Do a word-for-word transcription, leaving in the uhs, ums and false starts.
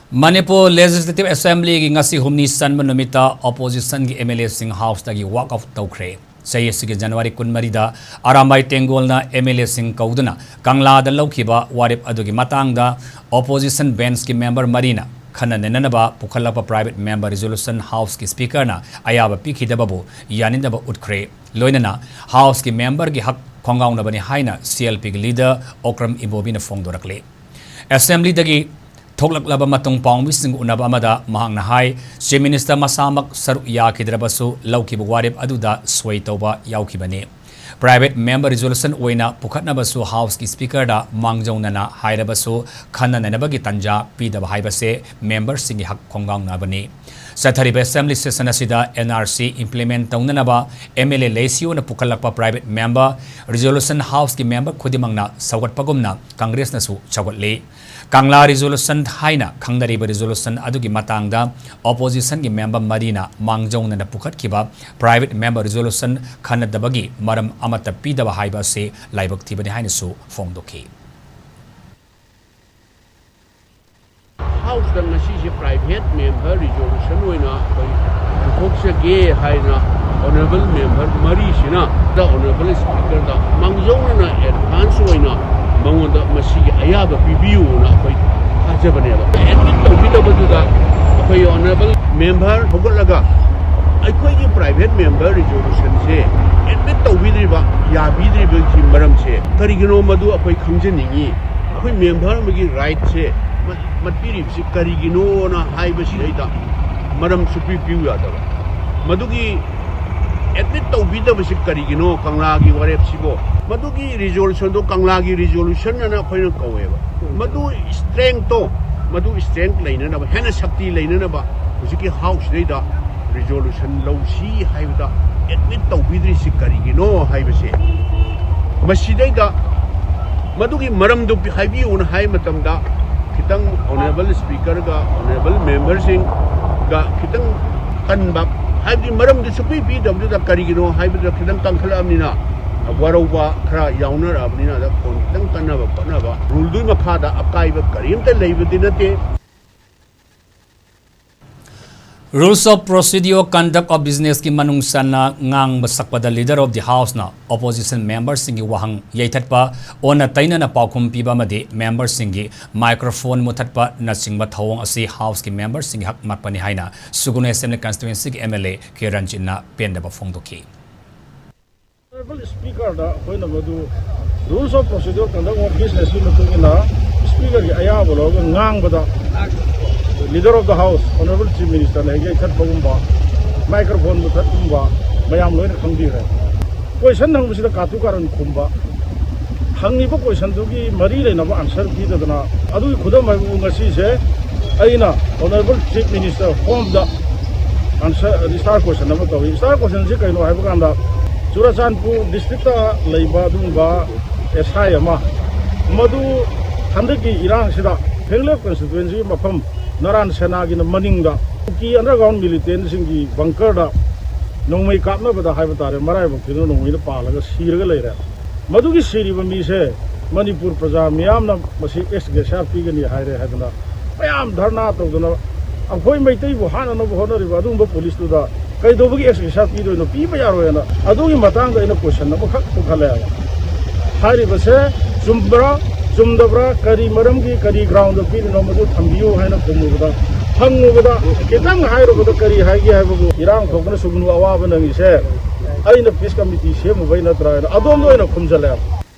Manipur Legislative Assemblyꯒꯤ ꯉꯁꯤ ꯍꯨꯝꯅꯤ ꯆꯟꯕ ꯅꯨꯃꯤꯠꯇ oppositionꯒꯤ MLAꯁꯤꯡ Houseꯇꯒꯤ walk out ꯇꯧꯈ꯭ꯔꯦ꯫ ꯆꯍꯤ ꯑꯁꯤꯒꯤ January ꯀꯨꯟꯃꯔꯤꯗ ꯑꯔꯥꯝꯕꯥꯏ ꯇꯦꯡꯒꯣꯜꯅ MLAꯁꯤꯡ ꯀꯧꯗꯨꯅ ꯀꯪꯂꯥꯗ ꯂꯧꯈꯤꯕ ꯋꯥꯔꯦꯞ ꯑꯗꯨꯒꯤ ꯃꯇꯥꯡꯗ opposition benchꯀꯤ member ꯃꯔꯤꯅ ꯈꯟꯅ ꯅꯩꯅꯅꯕ ꯄꯨꯈꯠꯂꯛꯄ private member resolution Houseꯀꯤ Speakerꯅ ꯑꯌꯥꯕ ꯄꯤꯈꯤꯗꯕꯕꯨ ꯌꯥꯅꯤꯡꯗꯕ ꯎꯠꯈ꯭ꯔꯦ꯫ ꯂꯣꯏꯅꯅ Houseꯀꯤ memberꯒꯤ ꯍꯛ ꯈꯣꯡꯒꯥꯎꯅꯕꯅꯤ ꯍꯥꯏꯅ CLPꯒꯤ leader ꯑꯣꯀ꯭ꯔꯝ ꯏꯕꯣꯕꯤꯅ ꯐꯣꯡꯗꯣꯔꯛꯂꯤ꯫ Assemblyꯗꯒꯤ ꯊꯣꯛꯂꯛꯂꯕ ꯃꯇꯨꯡ ꯄꯥꯎꯃꯤꯁꯤꯡ ꯎꯅꯕ ꯑꯃꯗ ꯃꯍꯥꯛꯅ ꯍꯥꯏ, Chief Minister ꯃꯁꯥꯃꯛ ꯁꯔꯨꯛ ꯌꯥꯈꯤꯗ꯭ꯔꯕꯁꯨ ꯂꯧꯈꯤꯕ ꯋꯥꯔꯦꯞ ꯑꯗꯨꯗ ꯁꯣꯏ ꯇꯧꯕ ꯌꯥꯎꯈꯤꯕꯅꯤ꯫ Private member resolution ꯑꯣꯏꯅ ꯄꯨꯈꯠꯅꯕꯁꯨ Houseꯀꯤ Speakerꯗ ꯃꯥꯡꯖꯧꯅꯅ ꯍꯥꯏꯔꯕꯁꯨ ꯈꯟꯅ ꯅꯩꯅꯕꯒꯤ ꯇꯥꯟꯖꯥ ꯄꯤꯗꯕ ꯍꯥꯏꯕꯁꯦ memberꯁꯤꯡꯒꯤ ꯍꯛ ꯈꯣꯡꯒꯥꯎꯅꯕꯅꯤ꯫ ꯆꯠꯊꯔꯤꯕ Assembly session ꯑꯁꯤꯗ NRC implement ꯇꯧꯅꯅꯕ MLA ꯂꯩꯁꯤꯌꯣꯅ ꯄꯨꯈꯠꯂꯛꯄ private member resolution Houseꯀꯤ member ꯈꯨꯗꯤꯡꯃꯛꯅ ꯁꯧꯒꯠꯄꯒꯨꯝꯅ Congressꯅꯁꯨ ꯁꯧꯒꯠꯂꯤ꯫ ꯀꯪꯂꯥ resolution ꯍꯥꯏꯅ ꯈꯪꯅꯔꯤꯕ resolution ꯑꯗꯨꯒꯤ ꯃꯇꯥꯡꯗ oppositionꯒꯤ member ꯃꯔꯤꯅ ꯃꯥꯡꯖꯧꯅꯅ ꯄꯨꯈꯠꯈꯤꯕ private member resolution ꯈꯟꯅꯗꯕꯒꯤ ꯃꯔꯝ ꯑꯃꯠꯇ ꯄꯤꯗꯕ ꯍꯥꯏꯕ ꯑꯁꯤ ꯂꯥꯏꯕꯛ ꯊꯤꯕꯅꯤ ꯍꯥꯏꯅꯁꯨ ꯐꯣꯡꯗꯣꯛꯈꯤ꯫ Houseꯇ ꯉꯁꯤꯁꯦ private member resolution ꯑꯣꯏꯅ ꯑꯩꯈꯣꯏ ꯄꯨꯊꯣꯛꯆꯒꯦ ꯍꯥꯏꯅ honourable member ꯃꯔꯤꯁꯤꯅ the honourable Speakerꯗ ꯃꯥꯡꯖꯧꯅꯅ advance ꯑꯣꯏꯅ ꯃꯉꯣꯟꯗ ꯃꯁꯤꯒꯤ ꯑꯌꯥꯕ ꯄꯤꯕꯤꯌꯨꯅ ꯑꯩꯈꯣꯏ ꯊꯥꯖꯕꯅꯦꯕ꯫ Admit ꯇꯧꯕꯤꯗꯕꯗꯨꯗ ꯑꯩꯈꯣꯏ honourable member ꯍꯧꯒꯠꯂꯒ ꯑꯩꯈꯣꯏꯒꯤ private member resolutionꯁꯦ admit ꯇꯧꯕꯤꯗ꯭ꯔꯤꯕ, ꯌꯥꯕꯤꯗ꯭ꯔꯤꯕꯒꯤ ꯃꯔꯝꯁꯦ ꯀꯔꯤꯒꯤꯅꯣ, ꯃꯗꯨ ꯑꯩꯈꯣꯏ ꯈꯪꯖꯅꯤꯡꯉꯤ꯫ ꯑꯩꯈꯣꯏ member ꯑꯃꯒꯤ rightꯁꯦ ꯃ-, ꯃꯠꯄꯤꯔꯤꯕꯁꯤ ꯀꯔꯤꯒꯤꯅꯣꯅ ꯍꯥꯏꯕꯁꯤꯗꯩꯗ ꯃꯔꯝ ꯁꯨꯄꯤ ꯄꯤꯌꯨ ꯌꯥꯗꯕ꯫ ꯃꯗꯨꯒꯤ admit ꯇꯧꯕꯤꯗꯕꯁꯤ ꯀꯔꯤꯒꯤꯅꯣ ꯀꯪꯂꯥꯒꯤ ꯋꯥꯔꯦꯞꯁꯤꯕꯣ? ꯃꯗꯨꯒꯤ resolutionꯗꯣ ꯀꯪꯂꯥꯒꯤ resolution ꯑꯅ ꯑꯩꯈꯣꯏꯅ ꯀꯧꯋꯦꯕ꯫ ꯃꯗꯨ strengthꯇꯣ, ꯃꯗꯨ strength ꯂꯩꯅꯅꯕ, ꯍꯦꯟꯅ ꯁꯛꯇꯤ ꯂꯩꯅꯅꯕ ꯍꯧꯖꯤꯛꯀꯤ Houseꯁꯤꯗꯩꯗ resolution ꯂꯧꯁꯤ ꯍꯥꯏꯕꯗ admit ꯇꯧꯕꯤꯗ꯭ꯔꯤꯁꯤ ꯀꯔꯤꯒꯤꯅꯣ ꯍꯥꯏꯕꯁꯦ, ꯃꯁꯤꯗꯩꯗ ꯃꯗꯨꯒꯤ ꯃꯔꯝꯗꯨ ꯄꯤ-, ꯍꯥꯏꯕꯤꯌꯨꯅ ꯍꯥꯏ ꯃꯇꯝꯗ ꯈꯤꯇꯪ honourable Speakerꯒ honourable memberꯁꯤꯡꯒ ꯈꯤꯇꯪ ꯀꯟꯕ, ꯍꯥꯏꯕꯗꯤ ꯃꯔꯝꯗꯨ ꯁꯨꯛꯄꯤ ꯄꯤꯗꯕꯗꯨꯗ ꯀꯔꯤꯒꯤꯅꯣ ꯍꯥꯏꯕꯗꯨꯗ ꯈꯤꯇꯪ ꯀꯟꯈꯠꯂꯛꯑꯕꯅꯤꯅ, ꯋꯥꯔꯧꯕ ꯈꯔ ꯌꯥꯎꯅꯔꯛꯑꯕꯅꯤꯅ ꯑꯗ ꯈꯣꯟ ꯈꯤꯇꯪ ꯀꯟꯅꯕ ꯈꯣꯠꯅꯕ ruleꯗꯨꯒꯤ ꯃꯈꯥꯗ ꯑꯀꯥꯏꯕ ꯀꯔꯤꯝꯇ ꯂꯩꯕꯗꯤ ꯅꯠꯇꯦ꯫ Rules of Procedure Conduct of Businessꯀꯤ ꯃꯅꯨꯡ ꯆꯟꯅ ꯉꯥꯡꯕ ꯁꯛꯄꯗ Leader of the Houseꯅ opposition memberꯁꯤꯡꯒꯤ ꯋꯥꯍꯪ ꯌꯩꯊꯠꯄ, ꯑꯣꯟꯅ ꯇꯩꯅꯅ ꯄꯥꯎꯈꯨꯝ ꯄꯤꯕ ꯑꯃꯗꯤ memberꯁꯤꯡꯒꯤ microphone ꯃꯨꯊꯠꯄꯅꯆꯤꯡꯕ ꯊꯧꯑꯣꯡ ꯑꯁꯤ Houseꯀꯤ memberꯁꯤꯡꯒꯤ ꯍꯛ ꯃꯠꯄꯅꯤ ꯍꯥꯏꯅ ꯁꯨꯒꯨꯅꯨ Assembly Constituencyꯒꯤ MLA ꯀꯦ ꯔꯟꯖꯤꯠꯅ ꯄꯦꯟꯗꯕ ꯐꯣꯡꯗꯣꯛꯈꯤ꯫ Honorable Speakerꯗ ꯑꯩꯈꯣꯏꯅ ꯃꯗꯨ Rules of Procedure Conduct of Businessꯀꯤ ꯃꯇꯨꯡ ꯏꯟꯅ Speakerꯒꯤ ꯑꯌꯥꯕ ꯂꯧꯔꯒ ꯉꯥꯡꯕꯗ Leader of the House, Honorable Chief Ministerꯅ ꯍꯦꯛ ꯌꯩꯊꯠꯄꯒꯨꯝꯕ, microphone ꯃꯨꯊꯠꯀꯨꯝꯕ ꯃꯌꯥꯝ ꯂꯣꯏꯅ ꯈꯪꯕꯤꯔꯦ꯫ Question ꯍꯪꯕꯁꯤꯗ ꯀꯥꯇꯨ ꯀꯥꯔꯟ ꯈꯨꯝꯕ, ꯍꯪꯉꯤꯕ questionꯗꯨꯒꯤ ꯃꯔꯤ ꯂꯩꯅꯕ answer ꯄꯤꯗꯗꯅ, ꯑꯗꯨꯒꯤ ꯈꯨꯗꯝ ꯍꯥꯏꯕꯕꯨ ꯉꯁꯤꯁꯦ ꯑꯩꯅ Honorable Chief Minister Homeꯗ answer, star question ꯑꯃ ꯇꯧꯏ꯫ Star questionꯁꯤ ꯀꯩꯅꯣ ꯍꯥꯏꯕ ꯀꯥꯟꯗ, ꯆꯨꯔꯥꯆꯥꯟꯄꯨꯔ districtꯇ ꯂꯩꯕ ꯑꯗꯨꯒꯨꯝꯕ SI ꯑꯃ, ꯃꯗꯨ ꯍꯟꯗꯛꯀꯤ ꯏꯔꯥꯡꯁꯤꯗ ꯍꯦꯡꯂꯦꯞ constituencyꯒꯤ ꯃꯐꯝ ꯅꯔꯥꯟ ꯁꯦꯅꯥꯒꯤꯅ ꯃꯅꯤꯡꯗ ꯀꯨꯀꯤ underground militantꯁꯤꯡꯒꯤ bunkerꯗ ꯅꯣꯡꯃꯩ ꯀꯥꯞꯅꯕꯗ ꯍꯥꯏꯕ ꯇꯥꯔꯦ, ꯃꯔꯥꯏꯕꯛ ꯊꯤꯗꯅ ꯅꯣꯡꯃꯩꯅ ꯄꯥꯜꯂꯒ ꯁꯤꯔꯒ ꯂꯩꯔꯦ꯫ ꯃꯗꯨꯒꯤ ꯁꯤꯔꯤꯕ ꯃꯤꯁꯦ ꯃꯅꯤꯄꯨꯔ ꯄ꯭ꯔꯖꯥ ꯃꯤꯌꯥꯝꯅ ꯃꯁꯤ ex gratia ꯄꯤꯒꯅꯤ ꯍꯥꯏꯔꯦ ꯍꯥꯏꯗꯅ ꯃꯌꯥꯝ ꯙꯔꯅꯥ ꯇꯧꯗꯅ ꯑꯩꯈꯣꯏ ꯃꯩꯇꯩꯕꯨ ꯍꯥꯠꯅꯅꯕ ꯍꯣꯠꯅꯔꯤꯕ ꯑꯗꯨꯒꯨꯝꯕ policeꯇꯨꯗ ꯀꯩꯗꯧꯕꯒꯤ ex gratia ꯄꯤꯗꯣꯏꯅꯣ? ꯄꯤꯕ ꯌꯥꯔꯣꯏꯅ ꯑꯗꯨꯒꯤ ꯃꯇꯥꯡꯗ ꯑꯩꯅ question ꯑꯃꯈꯛ ꯄꯨꯈꯠꯂꯦꯕ꯫ ꯍꯥꯏꯔꯤꯕꯁꯦ ꯆꯨꯝꯕ꯭ꯔꯥ, ꯆꯨꯝꯗꯕ꯭ꯔꯥ, ꯀꯔꯤ ꯃꯔꯝꯒꯤ, ꯀꯔꯤ groundꯗ ꯄꯤꯔꯤꯅꯣ, ꯃꯗꯨ ꯊꯝꯕꯤꯌꯨ ꯍꯥꯏꯅ ꯈꯨꯝꯃꯨꯕꯗ, ꯍꯪꯉꯨꯕꯗ, ꯈꯤꯇꯪ ꯍꯥꯏꯔꯨꯕꯗ ꯀꯔꯤ ꯍꯥꯏꯒꯦ ꯍꯥꯏꯕꯕꯨ, "ꯏꯔꯥꯡ ꯊꯣꯛꯇꯅ ꯁꯨꯒꯅꯨ, ꯑꯋꯥꯕ ꯅꯪꯉꯤꯁꯦ ꯑꯩꯅ peace committee ꯁꯦꯝꯃꯨꯕꯩ ꯅꯠꯇ꯭ꯔꯥ?" ꯍꯥꯏꯅ ꯑꯗꯣꯝꯗ ꯑꯣꯏꯅ ꯈꯨꯝꯖꯜꯂꯦꯕ꯫